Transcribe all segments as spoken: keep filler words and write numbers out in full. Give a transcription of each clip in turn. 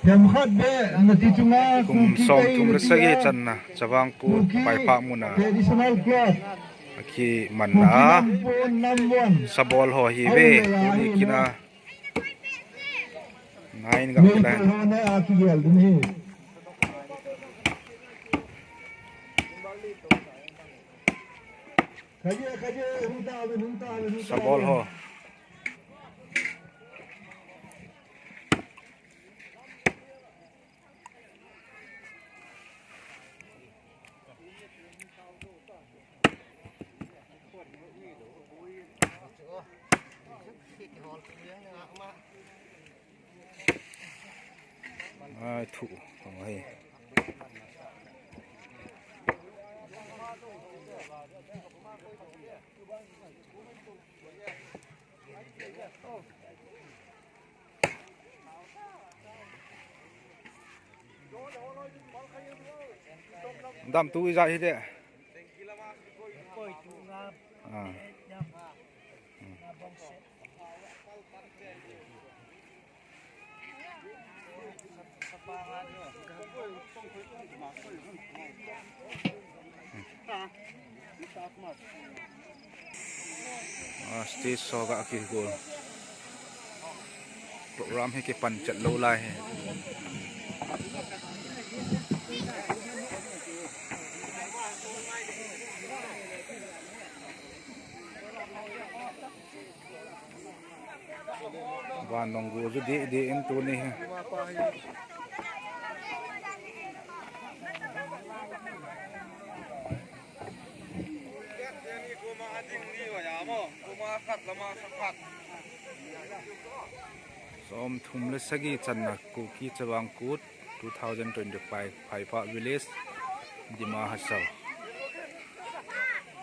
Themkhat be nati chunga kum Kuki som kai thum le nati sagi a, channa Chavang Kut Kuki Paipha muna traditional cloth, akimanna Kuki nam pon nam von sabol ho hi ve. Aum le tuni ahi kina na. Nine gam kilai. Ho na a kigel dun hi. Kaje, kaje, hung ta ve, hung ta ve, hung ta ve. Sabol ho. Ai, thu, ai. Dam tu ija hi de. Ah. Ah, stage show ga kigol. Program hi kipan chet lou lai hi. Van nong gu ju deh deh in tuni hi. Som thum le sagi channa Kuki Chavang Kut two thousand twenty-five, Phaipha Village, Dima Hasao.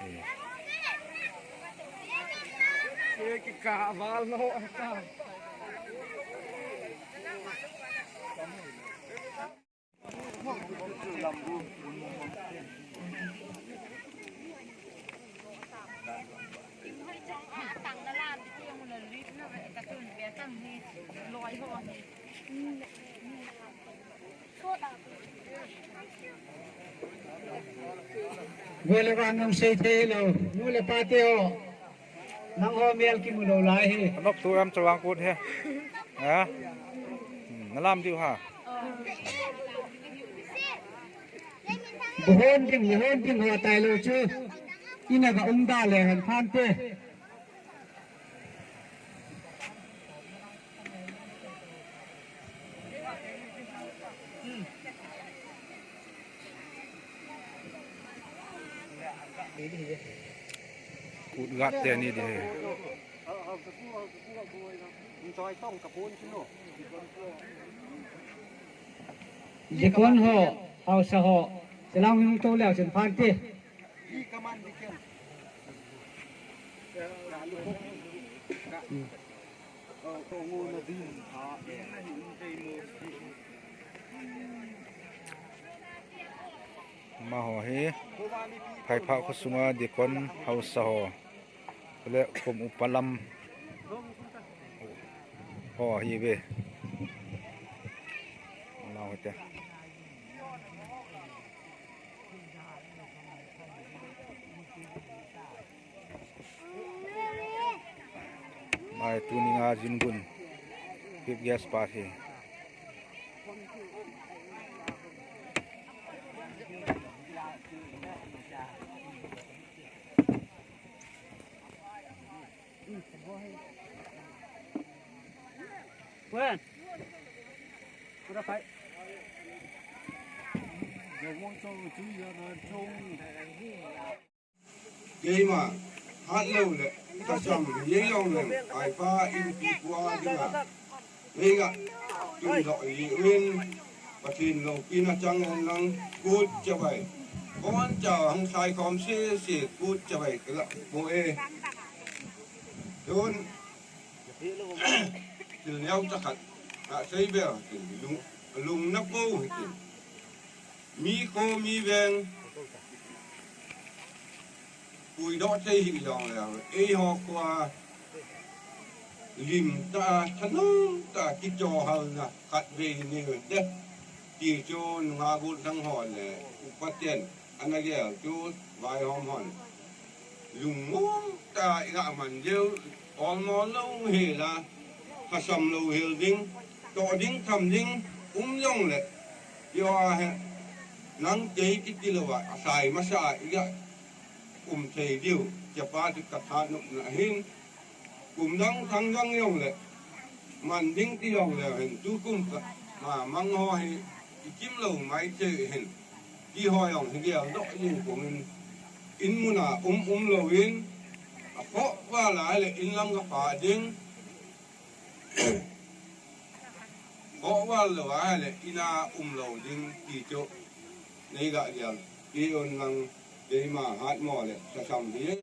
Eh. Gole vang nung sei thei lou, nu le pa te ho. Nangho mel kimu lou lai hi. Anop tu em Chavang Kut hi. Ha? Hmm, nalam diu ha. Buhon ding, buhon ding ho tai lou chu. Ina ga um da le han phan te. Kut gat te ni di he. Dikon ho, hausa ho, selang hung to leo chen phan te. Amaho hi Phaipha khosunga dikon hausa ho le kom upa lam ho hi ve. Amaho te. Mai tuninga Jingun Pip Gas Park hi. When? Pura khai. Keima, hat lou le, ka cham, ye yong le, ai pa in pi kua dinga. Veiga, tun doh i win, Pathen loupina chang hen lang, kut chavai. Kon cha hung sai khom sese, kut chavai, kala, bo e. Tun, til neo cha khat, ka sei bel, til lung, lung na po, til. Mi kho, mi veng, puidoh thei hi jong le, eiho khoa, Lim ta, thanom ta, kichohalna khatvei nei u hite. Ti chu nunga gu thang ho le upa ten ana gel chu vaihom hon lungmong ta iga man diu, olmo lou hel a, hasam lou hel ding, toh ding, tham ding um jong le, io a he, nang kei kiti lou a, asai masa a iga um thei diu, chapa chu ka thanopna ahin, kum dang thang dang jong le, man ding ti jong le hin, tukum ka, ma mang ho hi, i kim lou mai thei hin, ti ho jong hi geldoh jing pum in, in mun a um um lou in, akhoh val a le in lam ka pha ding, khoh val lou a le in a um lou ding ti chu, nei ga gel, ti un lang, keima hatmo le, sasam hi.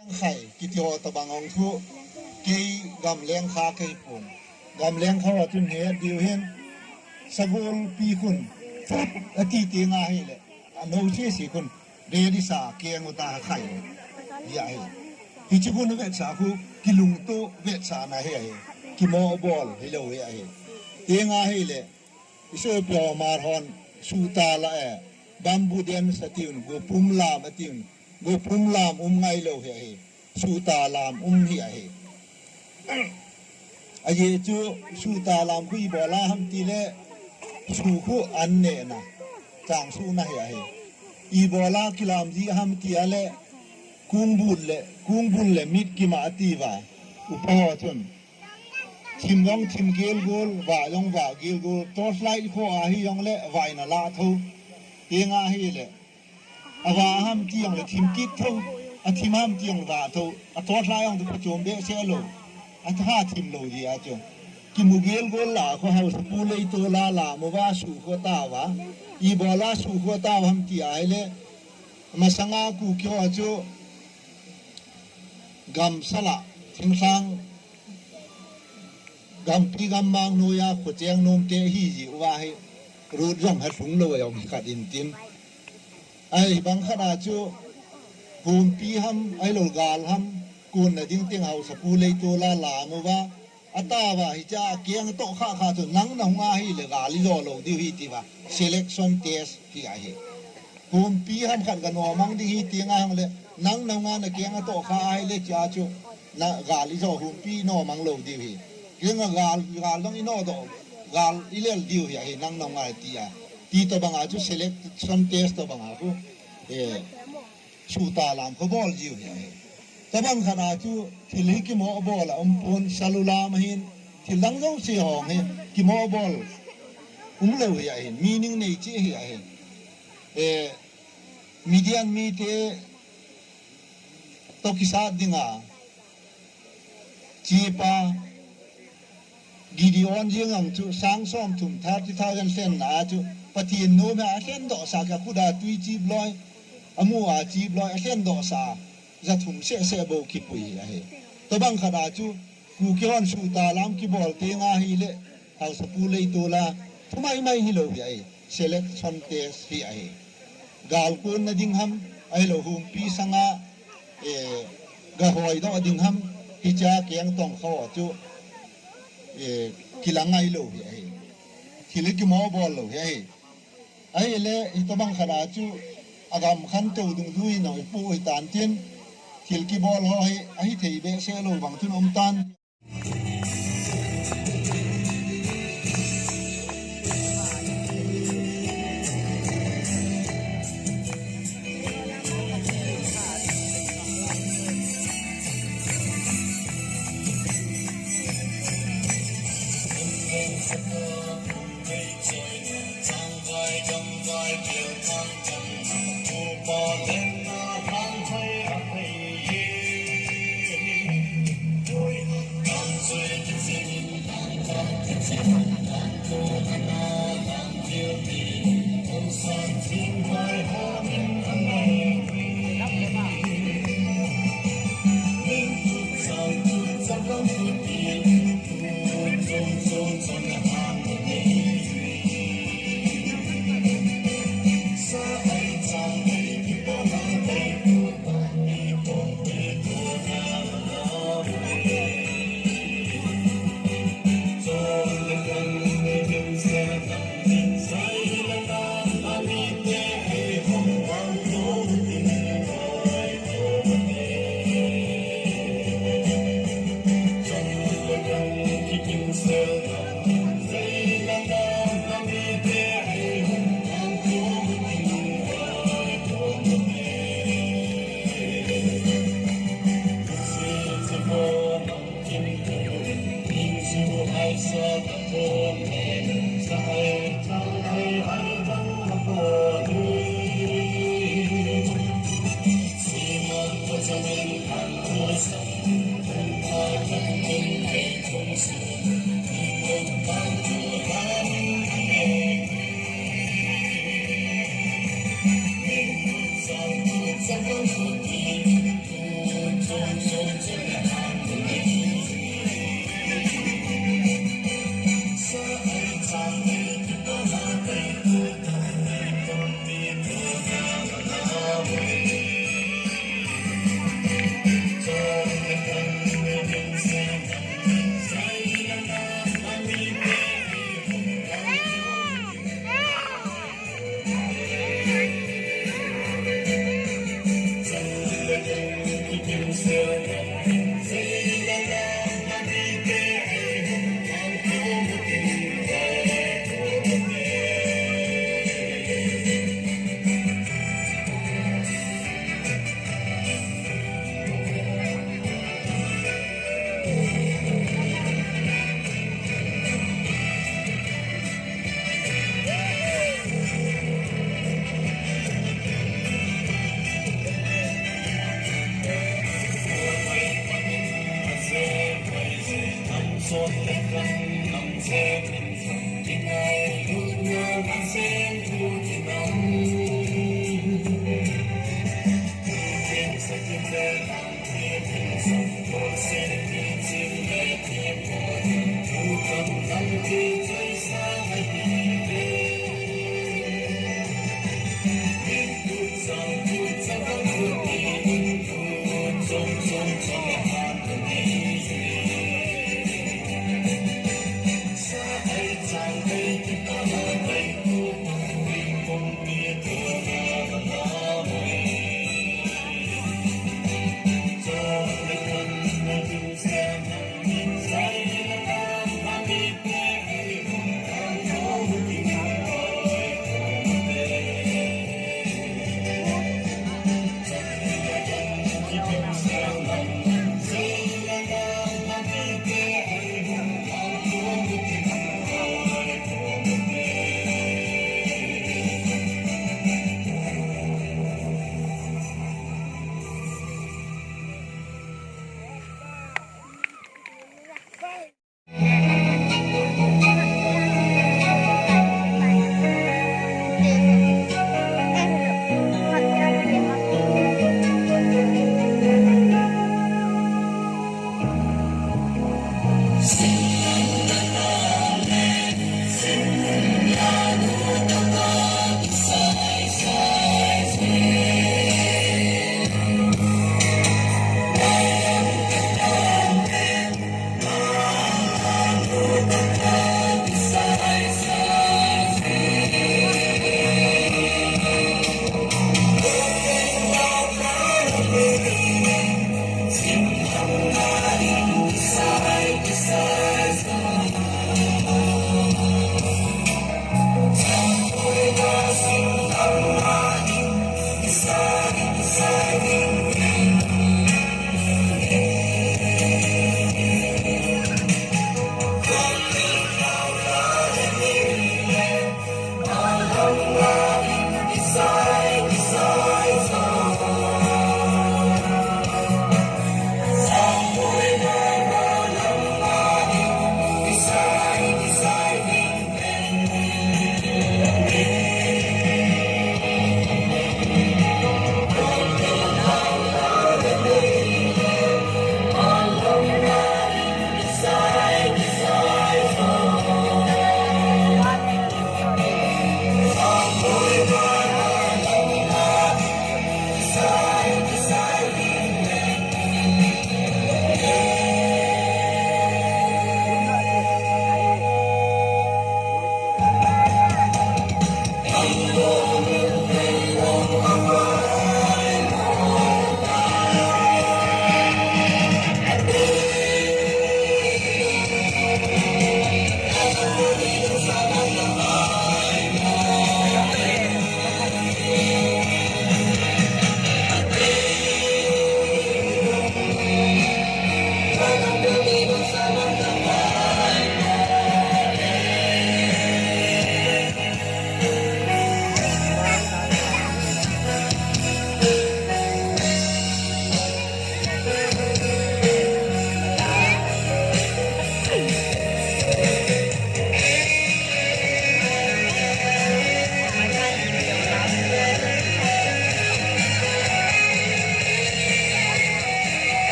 Lengkhai kiti ho tabang ong thu, kei gam lengkha kei pon. Gam lengkha ho chun he diu hin, sagol pi khun, ati ti nga hi le, a no si si khun, ready sa keng uta khai. Ya hi. Hichi khun vetsa khu, kilungto vetsa na he ahi. Kimo bol hi lo he ahi. Ti nga hi le, Isopi ho Hmar hon suta la e, bamboo dance atiun, gopum lam atiun, gopum lam um ngai lou hi ahi, suta lam um hi ahi. Ahi chu suta lam khu ibola ham ti le, su khu an ne na, chang su na hi ahi. Ibola kilam ji ham ti a le, kung bul le, kung bul le mit kima ati va, upa ho chun. Thim jong thim gel gol, vah jong vah gel gol, torchlight kho ahi jong le, vah in a lah tho. Ti nga hi le, a vah ham ti jong le thim kit tho, a thim ham ti jong le vah tho, a torchlight jong tu pachom behseh lou, a tha thim lou ji a chu. Kimu gel gol la kho hausa pu lei to la la mo va su kho ta va, ibola su kho ta va ham ti ahi le, masanga Kuki ho chu, gamsala, thingsang, gampi gammang noiya khocheng nomte hi ji uva hi, rut jong ha lhung lou a jong hi khat in tin. Ahi bang khat a chu, humpi ham, ahilou gal ham, kun na ding teng hausa pu lei to la la mo va, a ta va hi cha keng to kha kha chu nang na hung ahi le gal i jo lou diu hi ti va, selection test hi ahi. Humpi ham khat ga nomang ding hi ti nga hang le, nang na nga na keng a to kha ahi le chia chu, na gal i jo humpi nomang lou diu hi. Keng a gal, gal dong i no do, gal i lel diu hi ahi, nang na nga ti a. Ti to bang a chu selection test to bang a chu, eh, suta lam kho bol jiu hi ahi. To bang khat a chu, thil hi kimo bol a um pon, salu lam hin, thil dang jong si hong hi, kimo bol um lou hi ahi, meaning nei chi hi ahi. Eh, Midian mite to kisat dinga, chipa, Gideon jeng ang chu sang som thum thirty thousand lhenna a chu Pathen nom a lhendoh sa ka khuda tui chip loi, amu a chip loi, alhendoh sa ja thum seh seh bou kipui ahi. Tobang khat a chu Kuki hon suhtalam kibol teng ahile, Haosapu Leitol a, thumai mai hilou hi ahi. Selection test hi ahi. Gal konna ding ham, ahilou humpi sanga, eh, ga hoidoh ding ham, hichea keng tong kho chu, eh, kilang ahilou hi ahi. Thil kimo bol lou hi ahi. Ahile, hitobang khat a chu, agam khantou dungjuiyin ipu hitan tin, thil kibol ho hi, ahithei behseh lou bang chun um tan.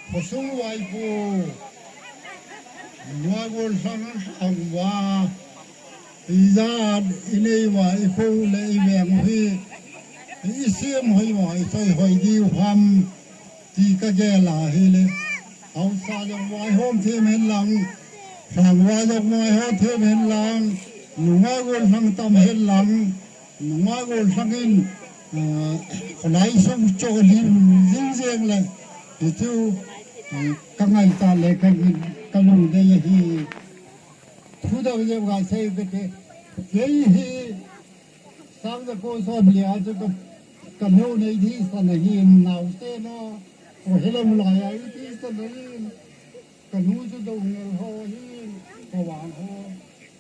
Khosung vaipo, Nuaigol sang sang uva, ijat inei uva, ikho le iveng u hi, isem hoi uva, isei hoi diu ham, ti kagel ahile. Haosa jong vaihom them hen lang, sang uva jong vaihom them hen lang, Nuaigol sang tam hen lang, Nuaigol sang in, ah, kholai sung cho lim jing jeng le, hichu, ah, kangai ta le, ka, kalung dei ahi. Thudang jeng gasei kate, kei hi, Sang ja ko som le a chu ka, ka nu nei thi san ahin, nau se no. O, hello lai a i thi san ahin. Ka nu chu Doungel ho ahin, ka vang ho,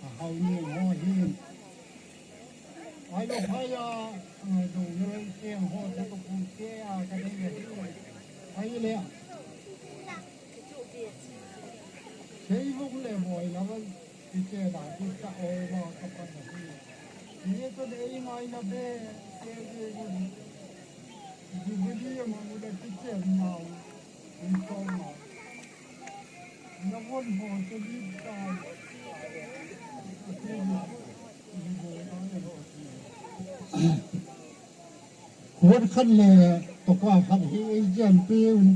a Haoning ho ahin. Ai lo phai a, a, Doungel keng ho chu ka pu te a, ka nei ahin. Ai le. Sei vong le boi la van. Ti che da ti sa o ma ka pan na hi. Ni ko de i ngai na be, ke de ni. Jubilee ma mu da ti che na. Ni ko ma. Na von ho che ni ta. Ni ko na ho. Khut khat le toka khat hi ei chenpi un.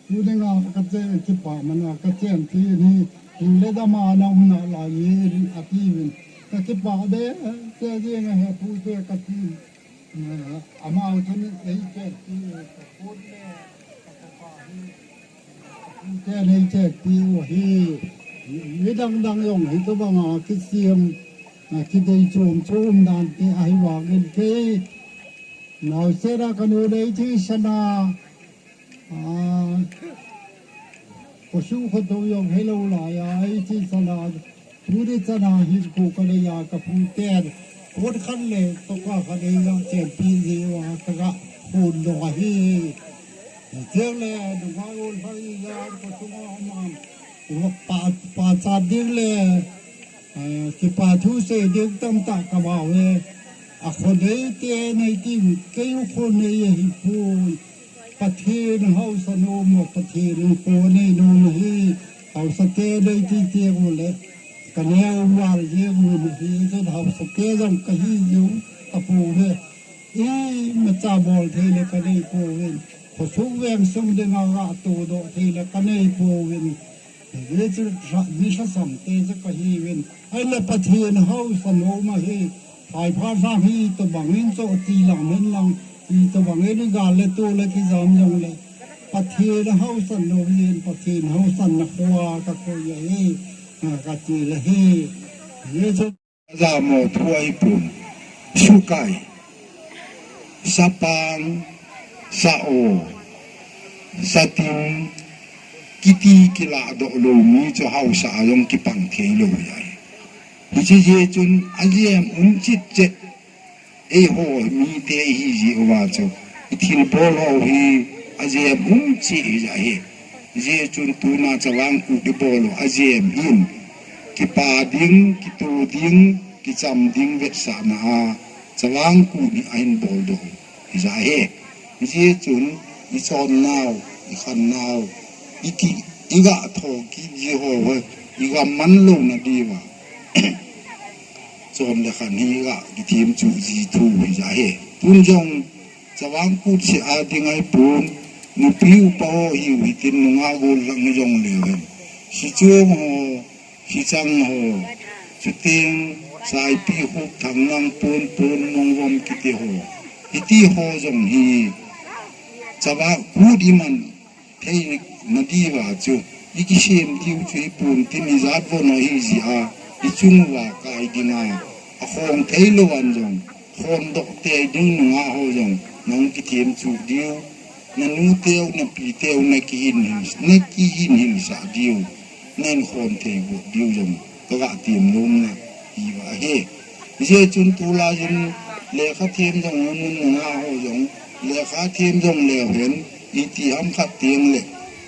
Tuni nga ka chen kipa mana ka chenpi ni. Tule dama na um nalai in ati vin. Ka kipa de, che jing a he pu che ka ti. Amau chun ei chenpi ka khut le ka toka hi. Te nei che ti u hi. Mi dang dang jong hi to banga kisem, a, kidei chom chom dan te ahi vangin kei. Nau se ra ka nu nei thi sana. A, ko su ko to jong hello lai a, ei thi sana. Tuni chana hin ko ka nei a ka pu te. Khut khat le toka khat nei a chenpi ji wa ka ga hun dong ahi. Cheng le, nunga ul phai yan, ko chunga man. Pa, pa cha ding le, eh, kipa thu sei ding tamtah ka bau e. A khonei te nei ti, kei u khonei ahi poi. Pathen hausa nom, Pathen u khonei nom ahi. Hausa te nei ti ti u le. Ka neo val jeng u ahi, chun hausa te jong ka hi jong ka pu ve. Imacha bol thei le ka nei pouvin. Khosung veng sung dinga ga todoh thei le ka nei pouvin. Hiche chu mi lhasam te chu ka hiuvin. Ahile Pathen hausa nom ahi. Phaipha lhang hi itobang in chu ti lang hen lang. Itobang in i gal le tol le kijam jong le. Pathen hausa nom in, Pathen hausa na khua ka koi ahi. Ka ti le hi. Hiche chu Jamo thu ahipon. Sukai, sapang, sa-o, satin, kiti kiladoh lou mi chu hausa a jong kipang thei lou ahi. Hiche jeh chun ajem um chet chet eiho mite ihi jeh uva chu. I thilbol ho hi ajem um cheh hija hi. Hijeh chun tuna Chavang Kut i bol u ajem hin. Kipa ding, kito ding, kicham ding vetsahna a Chavang Kut hi ahin boldoh u hija hi. Hijeh chun i chonnau, i khannau, i ki, i ga tho kit ji ho, i ga man louna diuva. Chon le khan hi ga kithem chu ji thu hija hi. Tun jong Chavang Kut seh a ding ahipon, nupi upa ho hiu hitin nungah gol lang hi jong leu hen. Sichuang ho, sichang ho, chuteng Saipi, Khupthang, Nangponpon, Mongvom kiti ho. Hiti ho jong hi Chavang Kut i man thei na diuva chu, i kisem diu chu hipon tin ijat von ahi jeh a, i chung uva kai dinga, akhong thei lou an jong, khondoh tei ding nungah ho jong, nahung kithem chu diu, na nu teu, na pi teu, na kihin hil, na kihin hilsah diu, na in khon thei got diu jong, ka ga tem nom na, hiva ahi. Hijeh chun tulai jin lekha them jong, nungah ho jong, lekha them jong leu hen, iti ham khat teng le,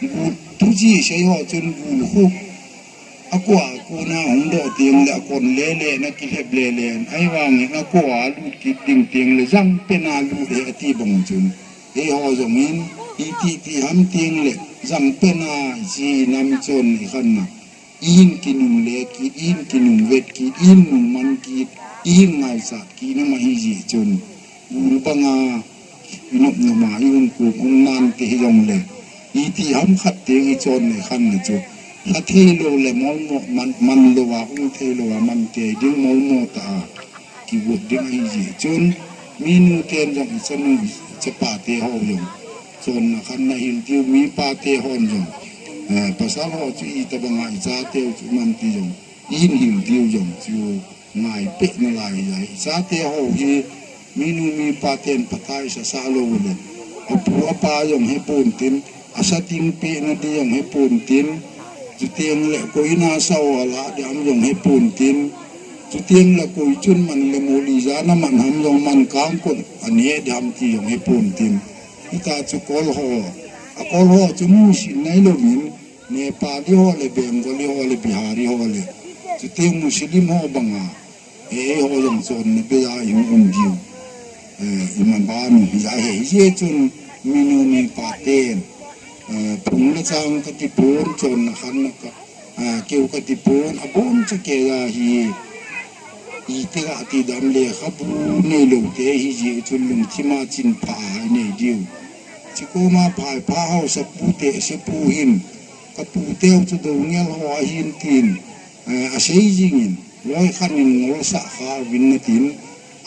gul, thuchih sei ho chun gul khu, akua, akuna hung doh teng le, akon lele, na kilhep lele, ahivangin akua lut kit ding teng le, jang pen a lut e ati bang chun. Eiho jong in, iti ti ham teng le, jang pen a, ji nam chon i khan na. I hin kinungle kit, i hin kinungvet kit, i hin nungman kit, i hin ngaisat kit, nama hi jeh chun. Ul banga, i nop nop a, i um kum um nan te hi jong le. Iti ham khat teng i chon le khan le chu. Lha thei lou le molmo man, man lou a, um thei lou a, man thei ding molmo ta a. Kigot ding ahi jeh chun, mi nu ten jong i chanu, i chapa te ho jong. Chonna khan na hil diu mi pa te hon jong. Eh, pasal ho chu i tabanga i cha teu chu man ti jong. I hin hil diu jong chu ngai peh nalai ahi. I cha te ho hi Minu mipa ten phatah a sa sa lou le, apu apa jong hepon tin, asa ting peh na di jong hepon tin, chuteng le koi in a sa ol a di ham jong hepon tin, chuteng le koi chun man le moli jana man ham jong man kang kon ane di ham ti jong hepon tin. Hita chu kol ho, a kol ho chu musit nai louvin, Nepali ho le, Bengali ho le, Bihari ho le, chuteng Muslim ho banga, e, eiho jong chonna bei a i hung um diu. E, i man ban u hi a he, hijeh chun minu mipa ten, e, phung le chang kati pon, chonna khanna ka, e, keu kati pon, abon cha kei a hi, iti ga ti dam le khabu neilou te hijeh chun lungthim a chin pha a i nei diu. Chukoma phai pha hausa pu te se pu hin, ka pu teu chu dou ngel ho ahin tin, eh, asei jingin, loi khan in ngol sah kha uvin natin,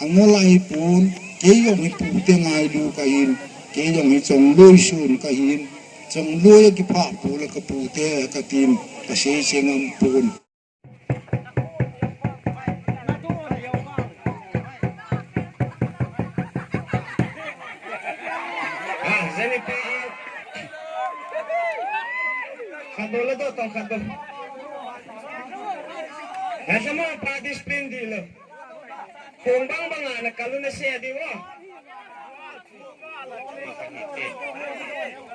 angol ahipon, kei jong hi pu te ngailu kahin, kei jong hi chongloi sun kahin, chongloi a kiphah pu le ka pu te katin, kasei se ngam pon. Ah, jeni pi. Khat bol le do tong khat bol. Hesa mo pa discipline di lo. Khong bang bang a na kalu na se di wo.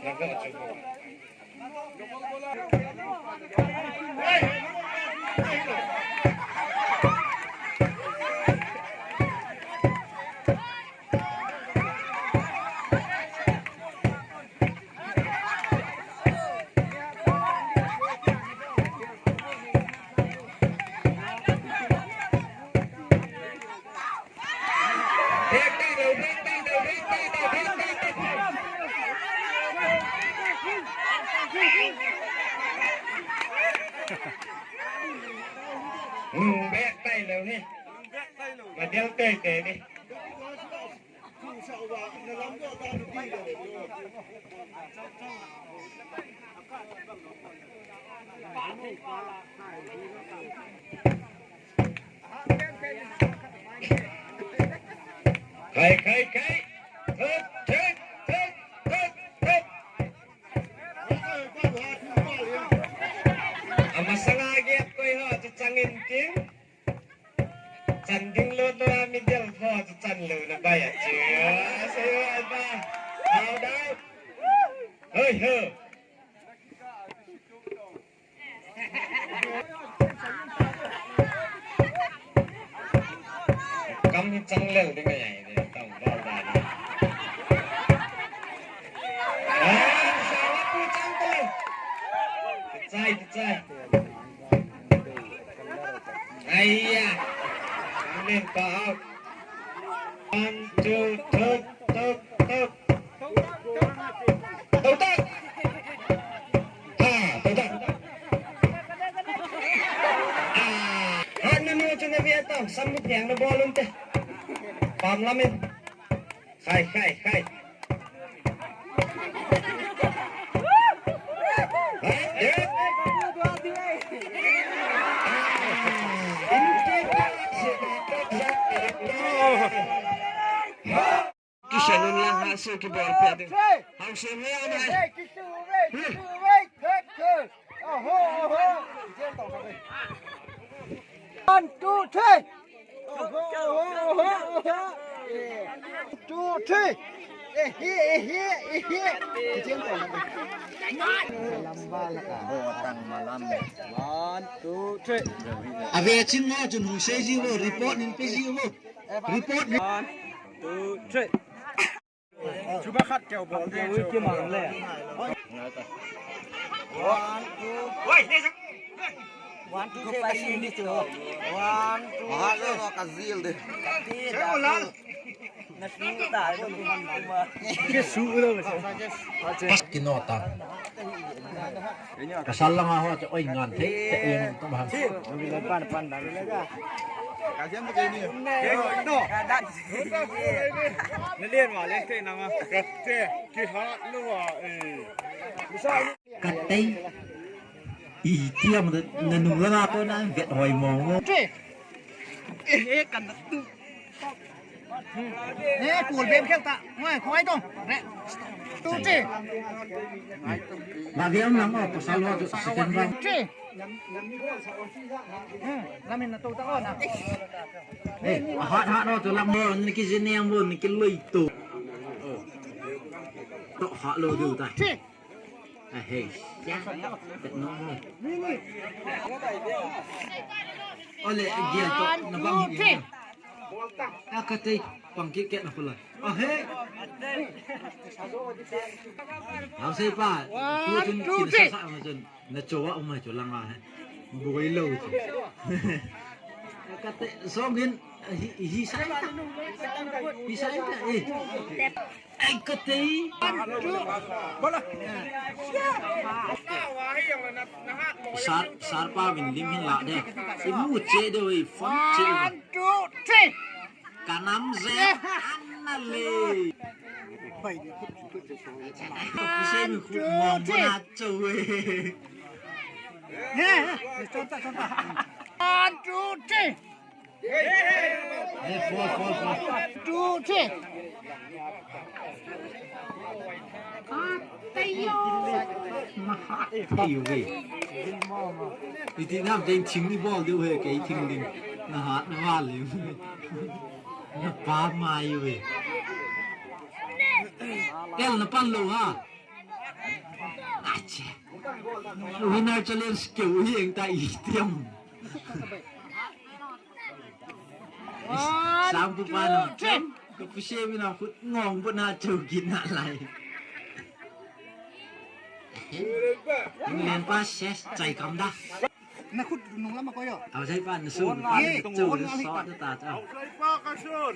Na go chu. Hmm, bek tai lou ni. Madel tai tai ni. Khai, khai, khai. Thut, thut, thut, thut, thut. Amasanga gate koi ho, chu changin tin. Chan ding lou to a mi del ho, chu chan lou na bai a chu. Asei ho, ba. Hau dau. Hoi, ho. Kam hi chang lel ding ahi de, tang bal da de. Ah, sa la pu chang ta le. Kichai, kichai. Aiya. Amen pa out. One, two, third, third, third. Tau tak. Ha, tau tak. Ah, han na nu chu na via tau, sam mu piang na bol um te. Pam lam in. Khai, khai, khai. Ha, eh. Ah, in ke pa, se na ta sa. Kisan un lang ha, so kibol pia ding. Hausa me a mai. One, two, three. Two, three. One, two, three. Ave chin mo chun hung sei ji mo, report ning pe ji mo. Report ning. One, two, three. Chuba khat keu bol de chu. Kimang le. One, two. One, two, three, ka sim ni chu. One, two, three. Aha, ka zil de. Na su ta ko ni ma. Ke su lo se. Pas kino ta. Kasal langa ho chu oi ngan thei, thei oi ngan ka bang. Pan, pan, pan. Ka siam ke ni. Ke no. Ka dan. Na len wa len thei na ma. Ka te, kihat lo wa, eh. Ka tei. I tiam na, na nung langa ko na vet hoi mong mong. Eh, eh, kan tu. Eh, kul bem khel ta. Ngai, khoi tong. Re. Tu ti. Ba bem lang o, pasal ho chu second round. Ti. Hmm, lamin na to ta o na. Eh, hat hat o, to lang mo, ni ki jiniam mo, ni ki lui to. To hat lo do ta. Ti. Ahei. Ole, gial to, na bang hi. A ka tei, pang kit kit na pula. Ahei. Hau sei pa. One, two, three. Sa sa ma chun, na chowa uma chu langa he. Buai lo chu. A ka tei, song hin, hi, hi sai ta. Hi sai ta, eh. Ai, ka tei. Sar, sar pa vin lim hin la de. I mu che de wei, fon che. One, two, three. Ka nam je, an na le. Ka pu se mi khu mo mo na cho wei. He, he, chon ta, chon ta. One, two, three. Hey, fall, fall, fall. Two, three. Mahat, hey, okay. Iti nam ding thing ni bol diu he, kei thing ding. Na hat, na hat le. Na pa mai ve. Kel na pan lo ha. Ache. Winner challenge keu hi eng ta i tiam. One, Sam pu pa no. Two, three. Ka pu se mi na khut ngong bu na chau kin na lai. Len pa ses chai kam da. Na khut nung lama ko yo. Au sai pa na su. Ye. Chau na so ta ta.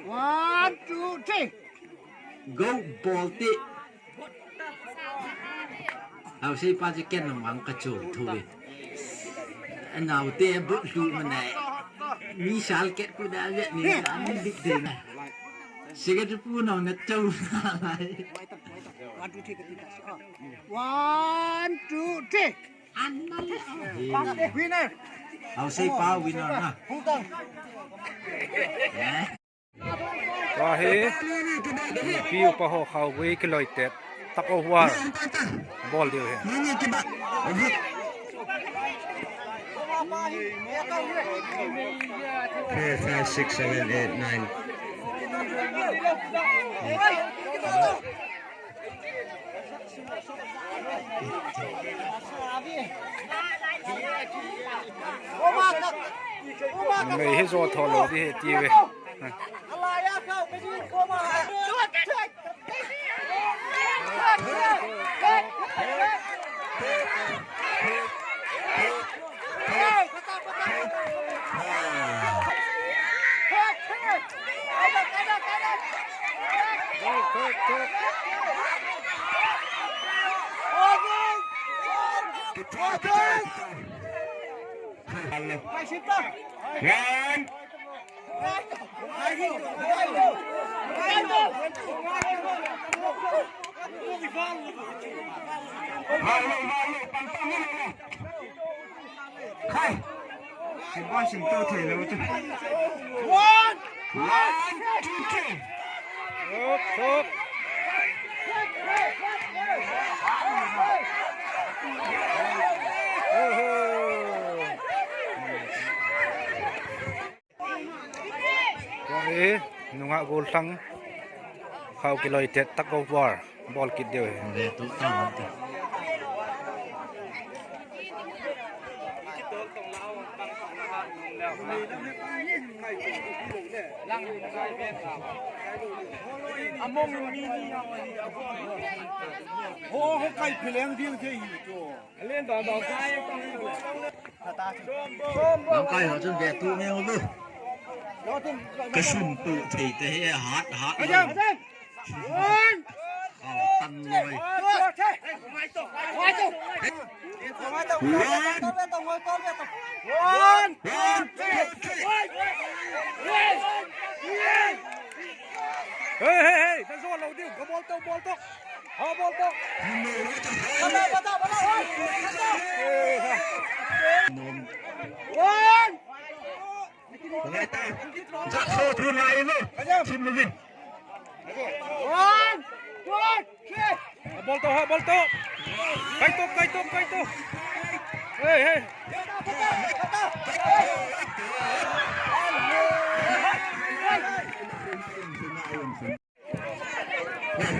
One, two, three. Go bol ti. Hau sei pa chu ken nang vang ka chu thu ve. Anau te bu lu ma nai. Mi sal ket ku da ve ni ka mi dik de na. Secretary pu nang na chau na lai. One, two, three, ka ti ta. One, two, three. An na le. Winner. Hau sei pa winner na. Hung tang. Eh. Tua hi, pi upa ho khao vui kiloi tet, tak o huar, bol diu hi. Four, five, six, seven, eight, nine. Mei hi zo tho lo di hi ti ve. One. Hai. Sim bol sim to thei lou chu. One. One, two, three. Hop, hop. Oho. Tua hi, nungah gollhang, khao kiloi tet tak o huar, bol kit diu hi. Ve tu ta mo te. Ho, ho, kai peleng ding te hi to. Lamkai ho chun ve tu nge u lu. Ka sum tu thei te he hat hat lo. Au tan loi. One. One. One. Hey, hey, hey, na zo lo diu, ka bol to, bol to. Ha, bol to. One. Ngai ta. Jat so thun lai lo. Thim lo vin. One, two, three. Bol to, ha, bol to. Kai to, kai to, kai to. Hey, hey.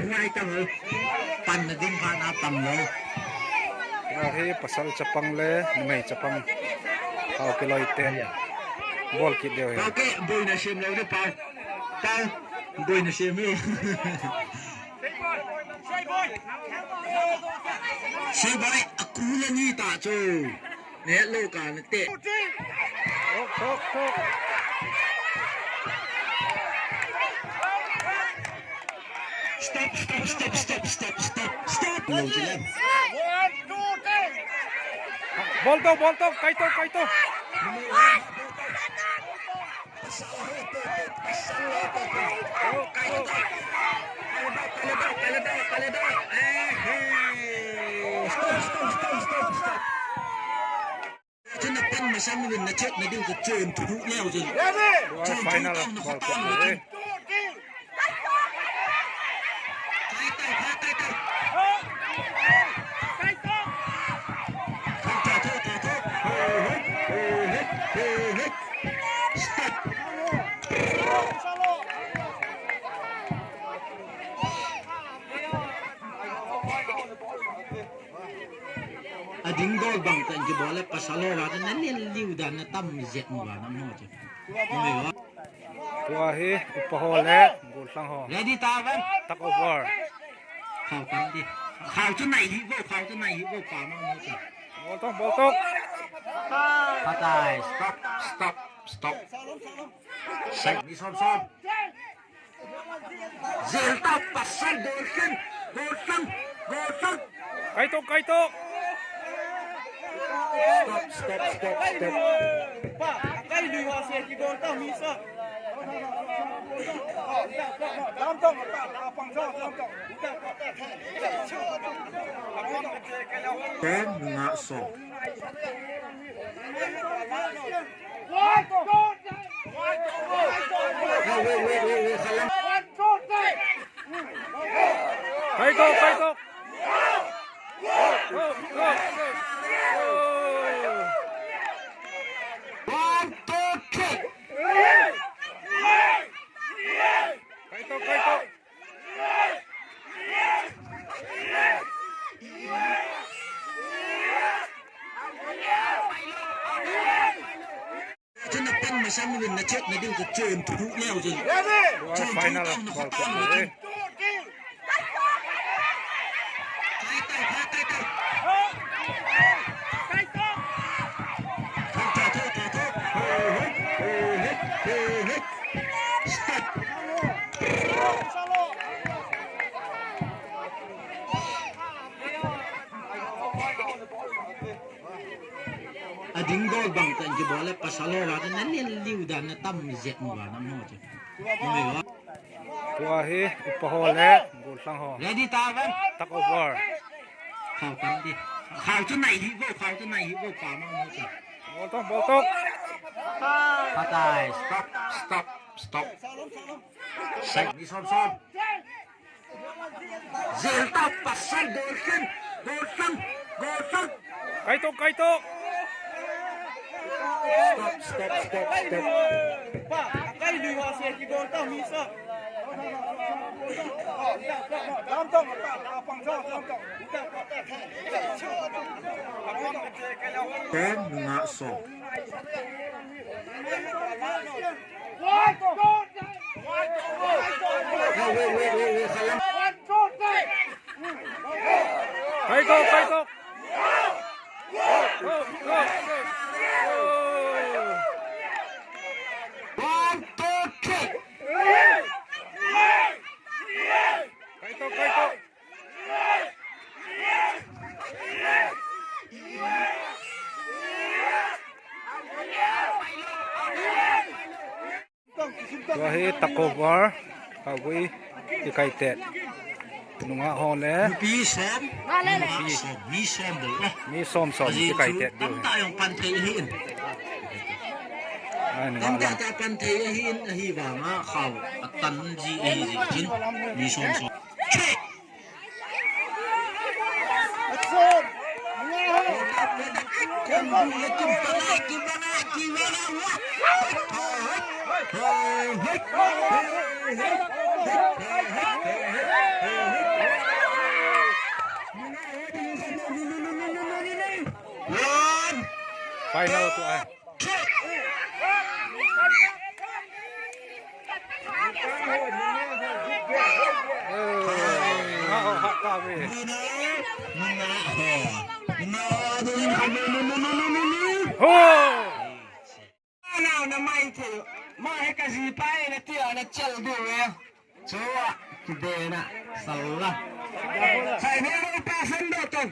Ngai ta ho. Panna ding pha na tam lo. Hi pasal chapang le numei chapang. Hao kiloi te. Bol kit deu hi. Pau ke, boina sem lou de, Pau. Pau, boina sem hi. Sei boy, a kul ani ta chu. Ne lo ka ne te. Tok, tok, tok. Stop, stop, stop, stop, stop, stop, stop. Lo je le. Bol to, bol to, kai to, kai to. Stop, stop, stop, stop, stop. Chun na pan masang win na chet na ding ka chun tu du leo chun. Chun tu final tang na ball khat club tang. Ading dol bang tan ki bol le pasal ho la na nel liu dan na tam zet mo ba na mo che. Mo ba. Tua hi upa ho le golhang ho. Ready ta ban. Tug of war. Khao tan di. Khao chu nai hi bo, khao chu nai hi bo pa ma mo che. Bol to, bol to. Patai, stop, stop, stop. Sai, ni som som. Zelta pasal golhang, golhang, golhang. Kai to, kai to. Stop, stop, stop, stop. Pa, kai lui wa se ki bol ta mi sa. Lam tong, pa, pang sa, lam tong. Ten nga so. Kai to, kai to. Go, go, go. One, two, three. Kai to, kai to. Chun na pan masang win na chet na ding ka chun tu leo chun. Chun tu final tang na ball khat tang. Kai tai, kai tai, kai. Stop. Ading dol bang tan ki bol le pasal ho la na nel liu dan na tam zet mo ba na mo che. Mo ba. Tua hi upa ho le golhang ho. Ready ta ban. Tug of war. Khao tan di. Khao chu nai hi bo, khao chu nai hi bo pa ma mo che. Bol to, bol to. Patai, stop, stop, stop. Sai, ni som som. Zelta pasal golhang, golhang, golhang. Kai to, kai to. Stop, stop, stop, stop. Pa, kai lui wa se ki bol ta mi sa. Lam tong, pa, pa, pang sa, lam tong. Ten nga so. Kai to, kai to. Go, go, go. One, two, three. Kai to, kai to. Tua hi tug of war, Haogui kikaitet. Nungah ho le. Nupi som. Nupi som. Mi som bou. Mi som som kikaitet diu hi. Tamtah jong pan thei hi in. Lamdang tah pan thei ahin, ahivanga khao atan ji ahi jeh chun mi som som. Final tu ai. Ho! Nau na mai thei. Ma he ka jipa e na tia na chel diu e. Chua, kibena, salla. Hai, ne ro pa san do tong.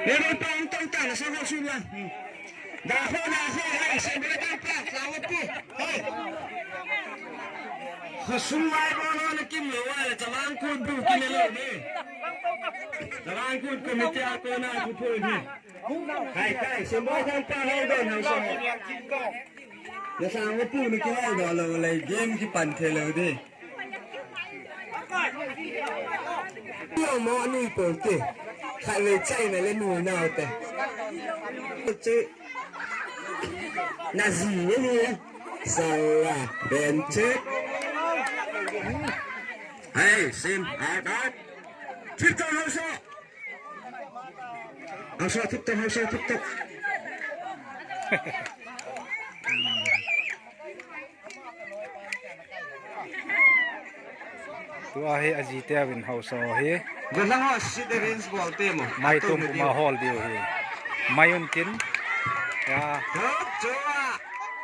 Ne ro pa an tong ta na sa ho sun la. Da ho, da ho, hai, se be da pa, sa ho pu. Hai. Ho sun lai bo lo na kim lo wa la, Chavang Kut bu kim lo ne. Chavang Kut committee a kona khu phu ni. Kai, kai, Simboi jang pa hau don hau sa. Na sang wa pu na kihau don lou lei, game kipan thei lou di. Yo mo ni po te. Khatvei chai na le nu nau te. Che. Na ji ni ni. Salla, ben che. Hey, Sim, out, out. Thip tong hausa. Hausa thip tong, hausa thip tong. Tua hi ajite uvin hausa hi. Golang ho sit arrange bol te mo. Mai tum ma hol diu hi. Mai un tin. Ya. Chua.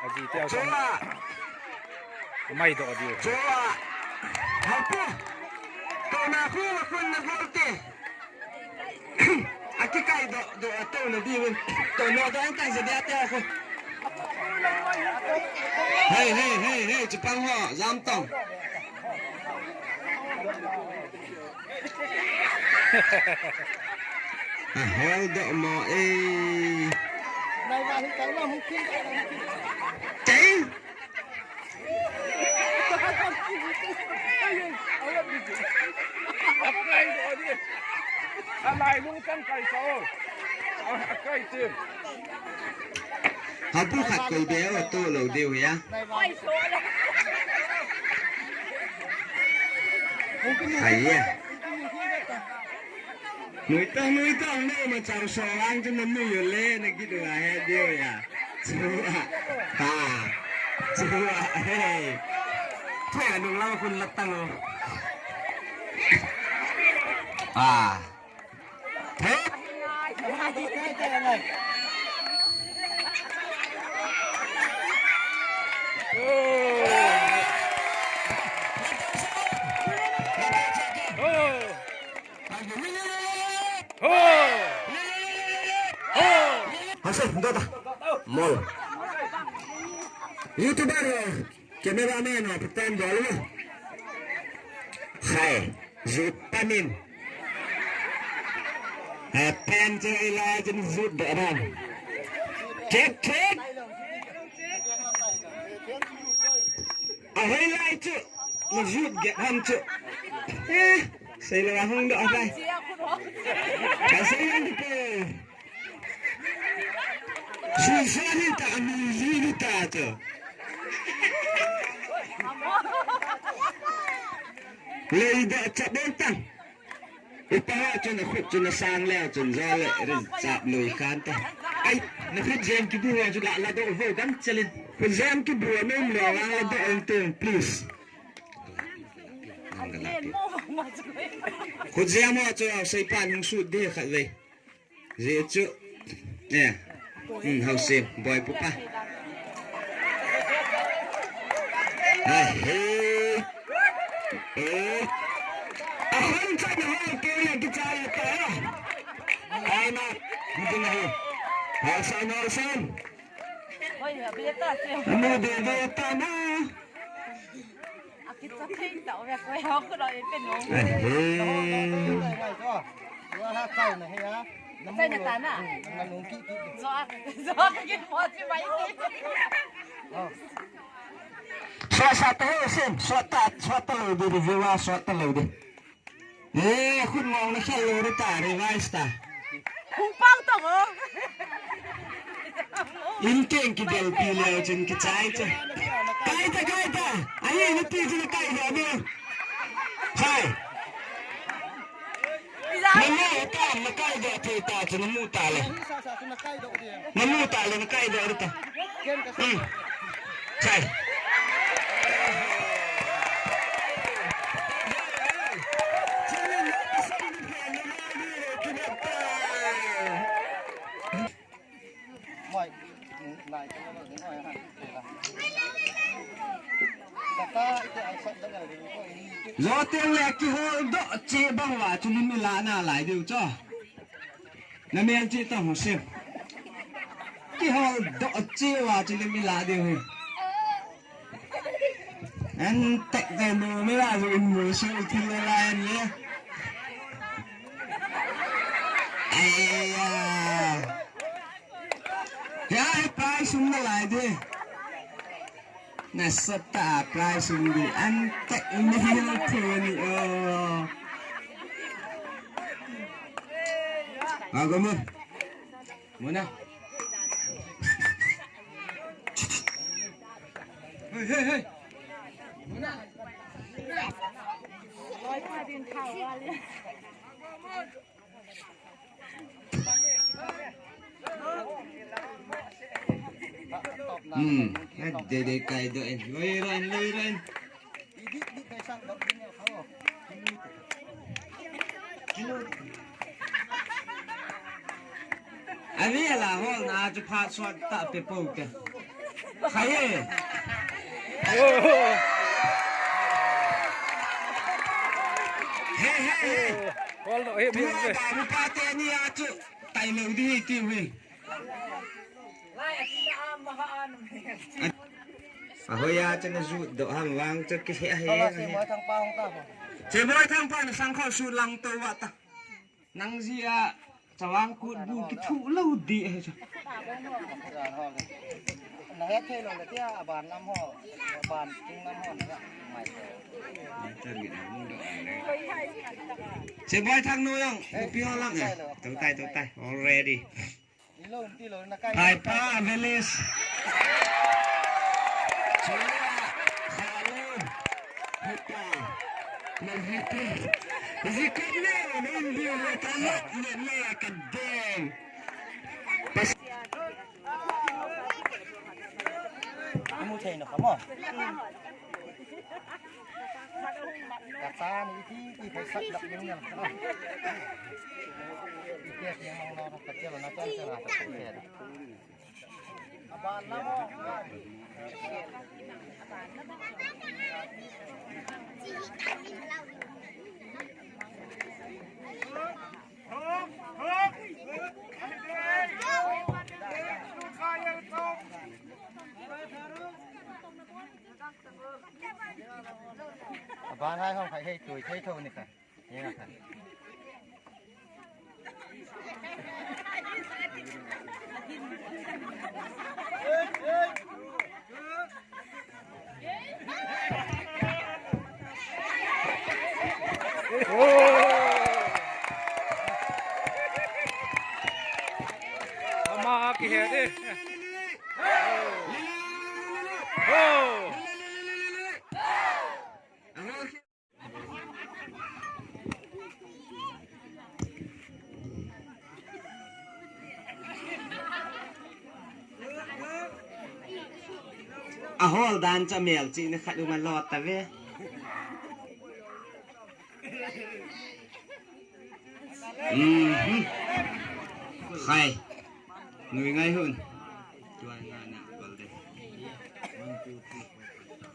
Ajite uvin. Chua. Mai do diu. Chua. Hapu. Tona khu la khun na gol te. Akikai do, do, ato na di win. To no do an kai se dia te ko. Hey, hey, hey, hey, Chipang ho, jam tong. Ahol do mo e. Tei. Hapu khat koi be o to lo deu ya. Ai ya. Nuitang, nuitang, ne ma chang so ang chu na nui yo le, na git wa he deu ya. Chua. Ha. Chua. Hey. Thua nung lam khun la tang o. Ah. Hey. Ho! Ho! Ho! Hase, dota. Mol. YouTuber ho, cameraman ho, patan dol mo. Hai, jut panin. Hai, pen che ilai jin jut da ran. Check, check. Ahoi lai chu. Na jut get ham chu. Eh, sei lo ahung do abai. Ka sei lo di pe. Su sa ni ta, mi ji ni ta chu. Lei da cha ben tang. Upa ho chun akhut chun asang leh chun jo le rin chap lui kan ta. Ai, na khut jem kibu ho chu la la do vo dam chalin. Khut jem kibu a nom lo la la do ong teng, please. Khut jem ho chu sei pan hung sut de khat vei. Ji chu. Eh. Hmm, hausim, boy pupa. Ahe. Eh. Ahon chan ho ke le ki cha le ta. Ai na. Mutin ho. Hausan, hausan. Oi, abita se. Amo de de ta na. Sot sat ta ho sim, sot ta, sot ta lou di, review a sot ta lou di. Eh, khut ngong na khel lou di ta, revise ta. Hung pau ta mo. In keng kidel pi leu chun kichai cha. Kai ta, kai ta. Ahi, ni ti chun kai ta mo. Hai. Na mu ta, na kai doh thei ta chu, na mu ta le. Na mu ta le, na kai doh ta. Hmm. Chai. Zo teng le kihol doh cheh bang uva chu lim i la nalai diu chu. Na mel cheh ta ho se. Kihol doh cheh uva chu lim i la diu hi. An tek te nu mi la zo in mu su thil le la an le. Ai ya. Ya, e prize um nalai di. Nasatah a prize um di. An tek ni hil thu ni o. Ago mo. Muna. Hey, hey, hey. Muna. Hmm, dede kai doh in. Loi ran, loi ran. Ani la hol na chu phat sot ta pe po ke. Khai e. He, he, he. Hol no he. Tua ba mu pa te ni a chu. Tai lou di hi ti hi. Ahoya chu na jut doh ham vang chu kihe he. Ala se he. Moi thang pa hong ta ho. Se moi thang pa na sang kho su lang to wa ta. Nang ji a chawang kut bu kithu lou di he chu. Na he thei lou le tia aban lam ho. Aban chung lam ho na mai. Se boi thang nu jong, pi ho lang e. Tou tai, tou tai. Already. Hai pa, Velis. Chua, Khalun. Hupa. Malhete. Zikit ne, nun bi le kalat ne, ne kadeng. Pas- Amu thei no kamo. Kata ni ti ti thei sat dak ni na. Ti ti yang na ka ti na ka ti na ka ti. Aban na mo. Aban hai hong khai hei tui thei tho ni kha. Ni na kha. Ama kihe de. Oh. Ahol dan cha mel chi ni khat um a lo ta ve. Mhm. Khai. Nui ngai hun. Tuan na na gol de. One, two, three, four, five.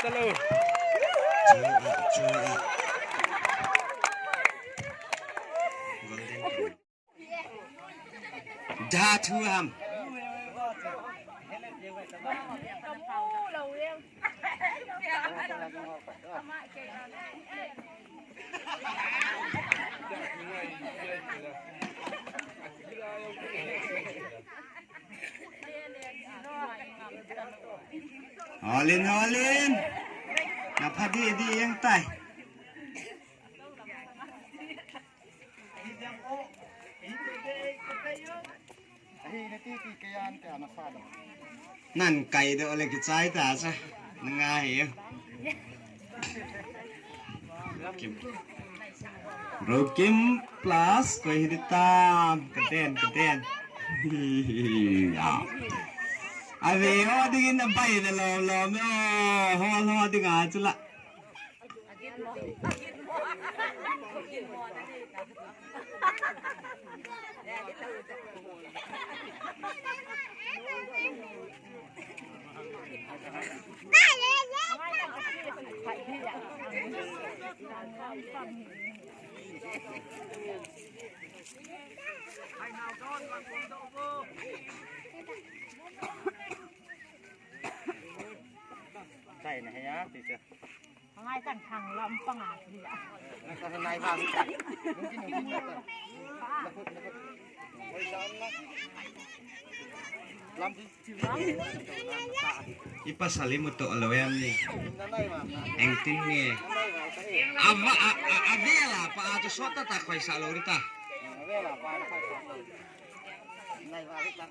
Talo. Dha thu ham. Holin, holin. Na phadi di yang tai. Nan kai do le kichai ta sa. Nga hi. Kim. Rokim plus koi hi tam. Katen, katen. Ya. Ave o dingin abai na lo lo me o. Hol ho dinga chula. Chai na he ya, teacher. Ngai kan thang lam panga hi ya. Ngai kan nai ba. Lam ti. Ipa sali mu to alo em ni. Engtin ni. Ava, a, a, avela pa a to sota ta khoi sa lo rita. Avela pa a to khoi sa lo. Nai ba rita.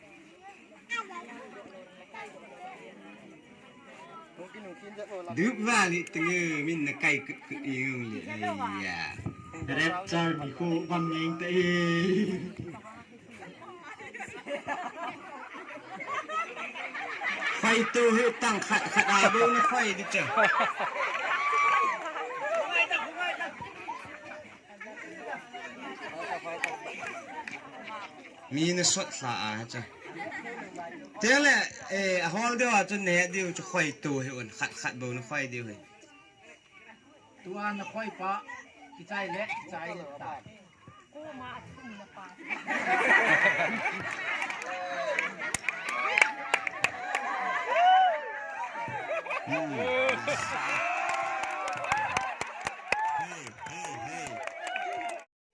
Dup vali tenge min na kai kut kut iung li. Ai ya. Rapture mi ko bam neng te. Khoi tu hi tang khat khat a bu na khoi di cha. Mi na sot hla a cha. Tele, eh, a hol deu a chu ne deu chu khoi tu hi un khat khat bu na khoi deu hi. Tua na khoi pa, kichai le, kichai le ta.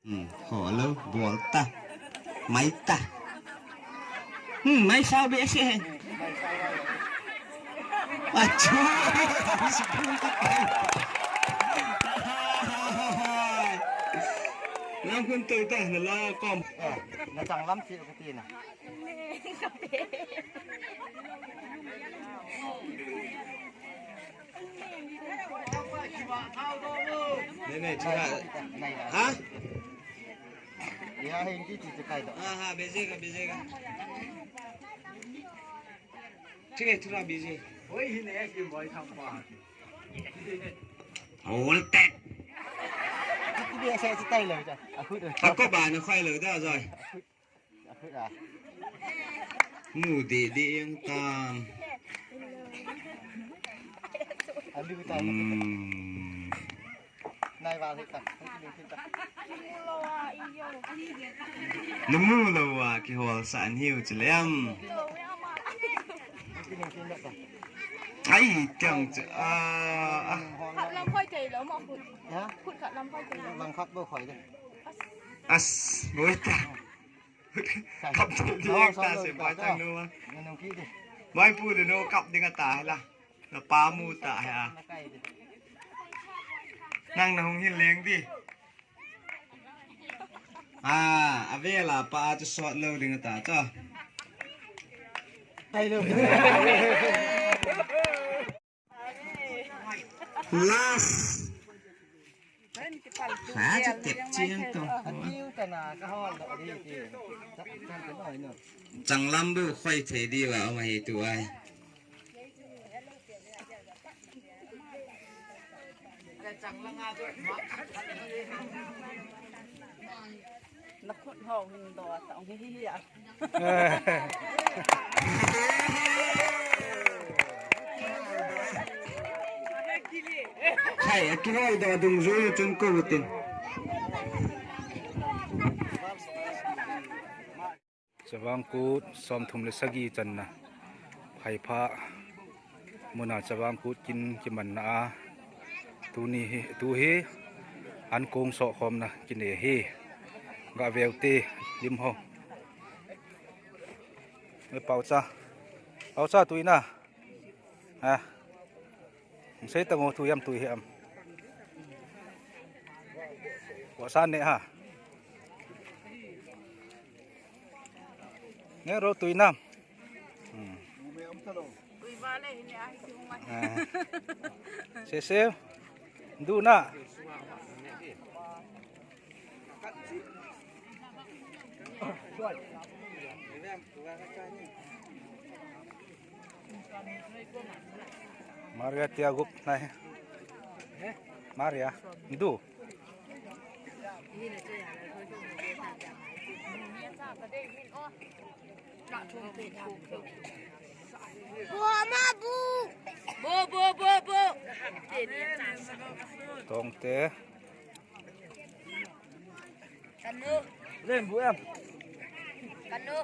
Hmm, hello, bol ta. Mai ta. Hmm, mai sao be se. Achu. Lam kun tu ta, na la kom. Na chang lam ti ka ti na. Nei, nei, chira. Ha? Ya, Hindi ti ti kai do. Ha, ha, busy ka, busy ka. Chige, thura busy. Oi, hi ne, ki boy tham pa. Ol tek. Ti bi sa ti tai lo ja. Aku do. Ako ba na khai lo da, Joy. Mu de de yang tam. Hmm. Namu lo wa kihol sa an hiu chi lem. Ai, tiang chi, ah, ah. Khat lam khoi thei lo mo khut. Ha? Khut khat lam khoi thei lo. Lam khat bo khoi de. As, boi ta. Kap tu di yang ta se ba tang no. Mai pu de no kap ding ta la. Na pa mu ta ha. Nang na hung hin leng di. Ah, avela pa chu sot lo ding ta cho. Tai lo. Last. Ha, chu tep chiang to. Changlam bu khoi thei di wa, ama hi tu ai. Na khut ho hin do ta ong hi hi ya. Akihoi da dungjui chun kou tin. Chavang Kut somthum le sagi channa. Phaipha muna Chavang Kut kin kimanna a. Tuni hi, tu hi an kong sohkhomna kine hi. Ga veu te lim ho. Me Paocha. Paocha tuina. Ha. Sei tango tu yam tu hi am. Wa sa ne ha. Ne ro tuina. Hmm. Ah. Se se. Du na. Maria tia gup nai. Maria, du. Bu, bu, bu, bu. Tongte. Kanu. Len bu em. Kanu.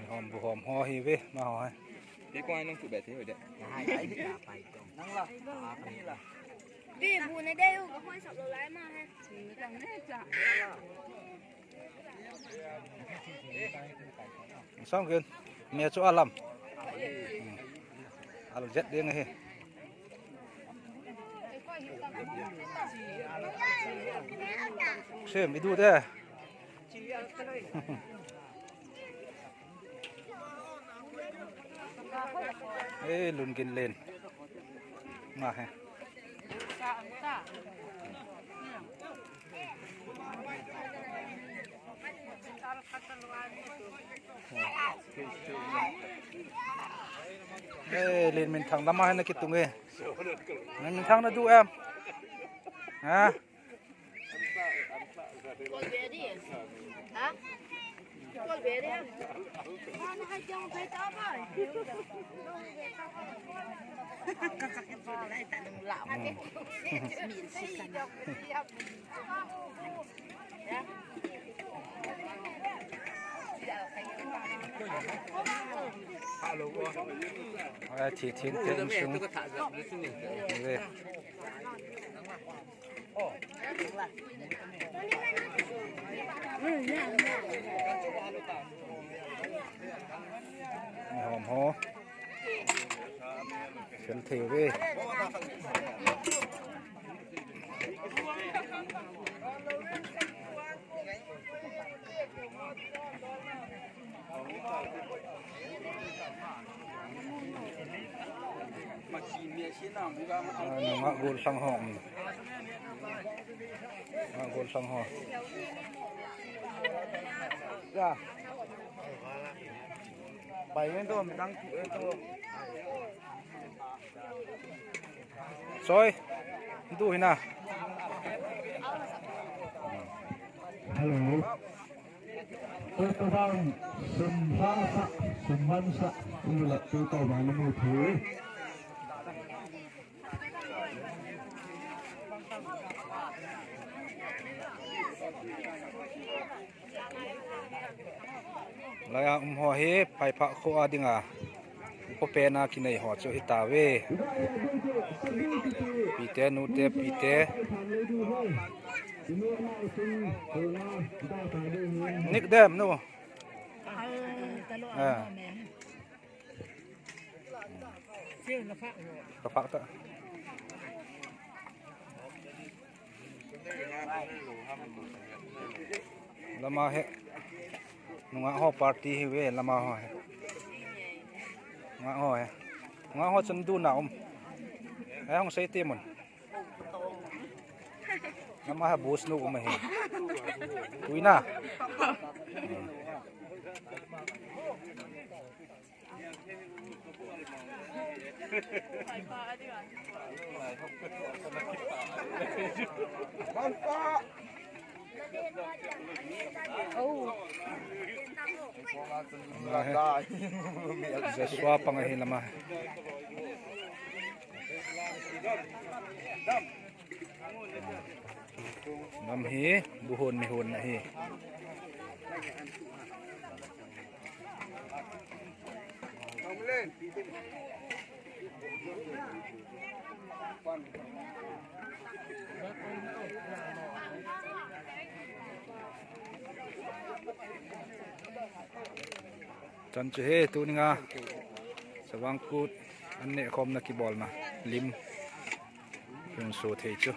Hom bu hom ho hi ve, ma ho hi. Te ko ai nang tu be te ho de. Nang la. Bi bu ne de u ka hoi sap lo lai ma he. Song kin, me chu alam. Al jet ding hi. Sim, idu de. Eh, lungin len. Nga he. Eh, Len Minthang lama he na kitung e. Len Minthang na du em. Ha? Ai, thi thin te insung. Ve. Hom ho. Fel thei ve. Nungah gol sang ho. Nungah gol sang ho. Ya. Bai ngen to, midang tu e to. Soi, du hina. Hello. Tutu bang, sum sa sa, sum man sa, ula tutu bang nemu tu. Laiya um ho hi Paiphah kho a dinga upa pena kinei ho chu hita ve. Pite, nute, pite. Nick dem nu. Ah. Ka phak ta. Lama he. Nungah ho party hi ve lama ho he. Nungah ho he. Nungah ho chun du na um. He hong sei ti mun. Lama he boss nu um he. Tuina. Joshua pang ahi lama. Nam hi buhon mihon ahi. Chan chu hi tuninga Chavang Kut an nehkhomna kibolna lim hung so thei chu.